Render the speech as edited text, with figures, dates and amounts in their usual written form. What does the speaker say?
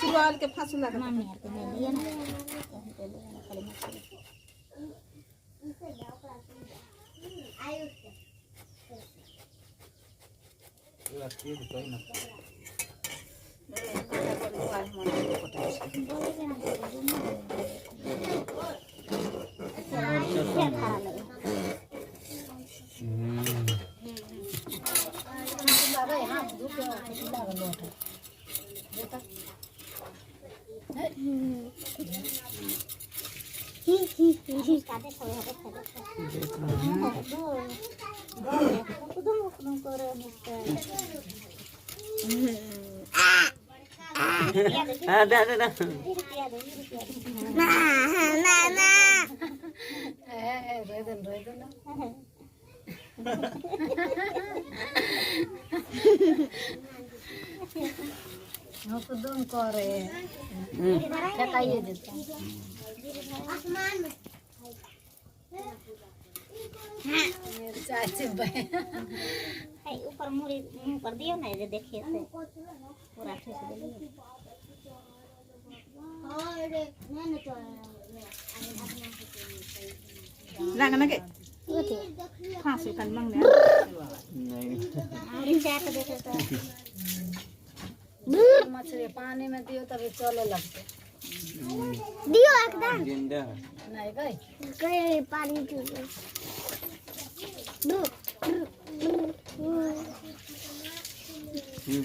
सुरवाल के फांसू लगा। मम्मी आर के नहि लिअ ने, तऽ लिअ ने खाली मछली। হ্যাঁ, দে দে দে। हुकुदुम करे फेकाइए देतै। चाची। ऊपर मुड़ी मुँह पर दियौ ने जे देखिए से पूरा ठूस देलियै। लागा ना के फांसू खाली मांगने। मुड़ी चाट देते तऽ मछली पानी में दियो तभी चले लगते। दियो एकदम। जिंदा है। नहीं गई। गए पानी। हम्म।